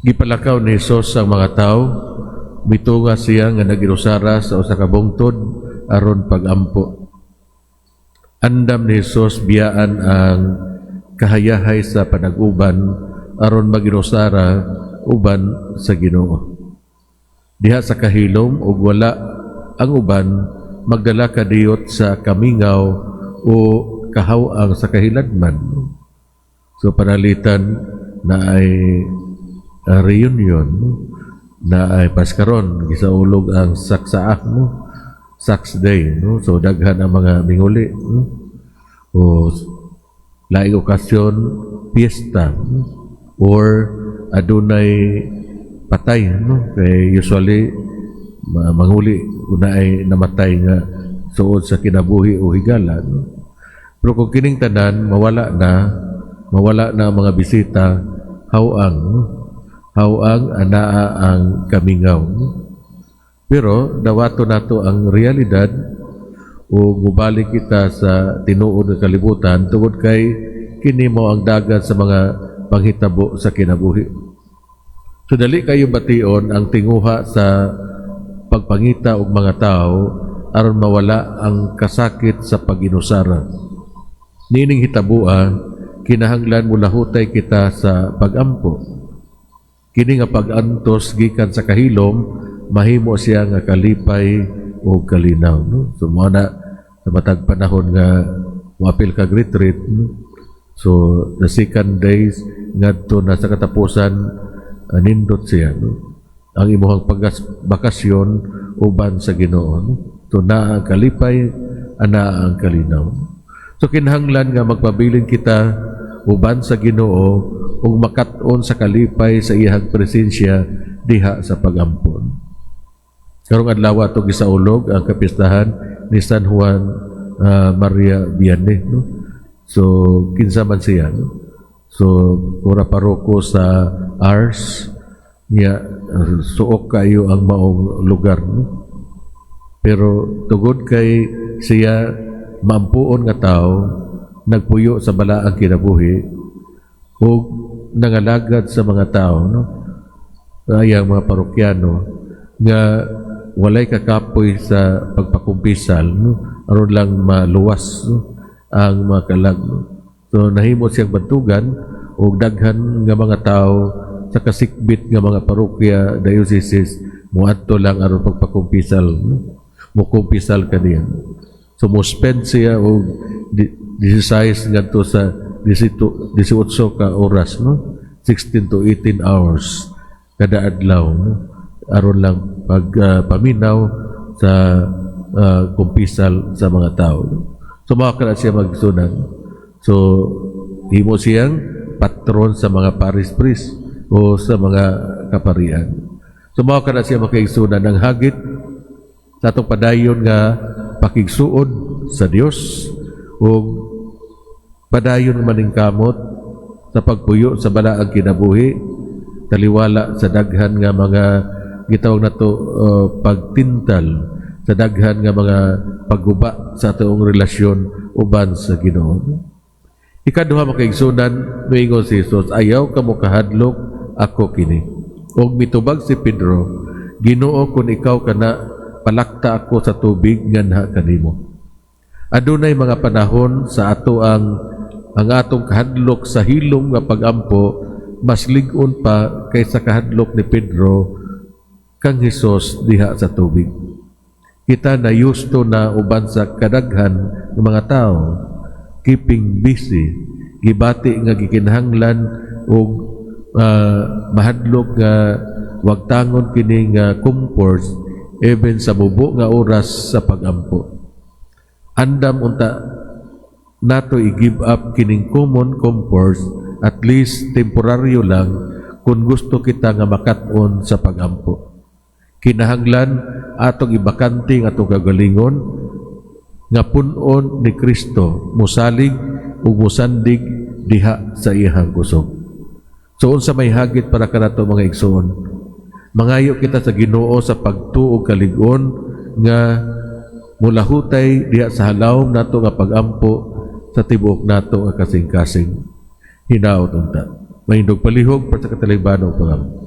Gipalakaw ni Hesus ang mga tao, mitunga siya nga naginusara sa usa ka bungtod aron pagampo. Andam ni Hesus biyaan ang kahayahay sa panag-uban aron maginusara uban sa Ginoo. Diha sa kahilom ug wala ang uban, magdala kadiyot sa kamingaw o kahawang sa kahiladman. So panalitan na ay reunion, no? Na ay paskaron gisaulog ang saksaah, no? Sax Day, no? So daghan ang mga minguli, no? O laing okasyon, piyesta, no? Or adunay patay, no? Kay usually manguli kung naay namatay nga suod sa kinabuhi o higala, no? Pero kung kining tanan mawala na, mawala na ang mga bisita, hawang, no? Hawang anaa ang kamingaw, no? Pero dawato nato ang realidad o mubalik kita sa tinuod nga kalibutan tungod kay kini mo ang dagan sa mga panghitabo sa kinabuhi. So dali kayo bation ang tinguha sa pagpangita og mga tao aron mawala ang kasakit sa paginusara. Nining hitabua, kinahanglan mulahutay kita sa pagampo. Kini nga pag-antos gikan sa kahilom, mahimo siya nga kalipay o kalinaw. No? So mao na sa matag panahon nga moapil kag retreat, no? So the second days ngadto na sa katapusan, nindot siya, no? Ang imuhang pagas bakasyon uban sa Ginoo, no? So naa ang kalipay, ana ang kalinaw. So kinahanglan nga magpabilin kita uban sa Ginoo ug makat-on sa kalipay sa iyang presensya diha sa pagampon. Karong adlaw ato gisaulog ang kapistahan ni San Juan Maria Vianney, no? So kinsa man siya, no? So ura paroko sa Ars niya, suok kayo ang maong lugar, no? Pero tugod kay siya maampuon nga tao, nagpuyo sa balaang kinabuhi ug nangalagad sa mga tao, no? Ay ang mga parokyano nga walay kakapoy sa pagpakumpisal, no? Aron lang maluwas, no? Ang mga kalag, no? So nahimo siyang bantugan ug daghan nga mga tao sa kasikbit nga mga parokya, dioceses, moadto lang aron pagpakumpisal, no? Mukumpisal kaniya. So mo spend siya og 16 ngadto sa 18 ka oras, no? 16 to 18 hours kada adlaw, no? Aron lang pag paminaw sa kumpisal sa mga tao, no? So mao kana siya, mga igsuonan. So himo siyang patron sa mga parish priest o sa mga kaparian. So mao kana siya, mga kaigsunan, ang hagit sa atong padayon nga pakigsuod sa Dios ug padayon maningkamot sa pagpuyo sa balaang kinabuhi taliwala sa daghan nga mga gitawag nato pagtintal, sa daghan nga mga pagguba sa atong relasyon uban sa Ginoo. Ikaduha, mga kaigsunan, miingon si Jesus, "Ayaw kamo kahadlok, ako kini." Og mitubag si Pedro, "Ginoo, kung ikaw kana, palakta ako sa tubig nganha kanimo." Adunay mga panahon sa ato ang atong kahadlok sa hilom nga pagampo mas lig-on pa kaysa kahadlok ni Pedro kang Hesus diha sa tubig. Kita na yusto na uban sa kadaghan ng mga tao, keeping busy, gibati nga gikinahanglan og mahadlok nga wagtangon kini nga comfort even sa mubo nga oras sa pagampo. Andam unta nato i-give up kining common comfort at least temporaryo lang kung gusto kita nga makat-on sa pagampo. Kinahanglan atong ibakante ang atong kagalingon nga punon ni Kristo, musalig ug musandig diha sa iyang kusog. So unsa may hagit para kanato, mga igsoon? Mangayo kita sa Ginoo sa pagtuo og kalig-on nga mulahutay diha sa halawom nato nga pagampo sa tibuok nato nga kasing-kasing. Hinaot unta. Mahindog palihog para sa katalingbanong pangampo.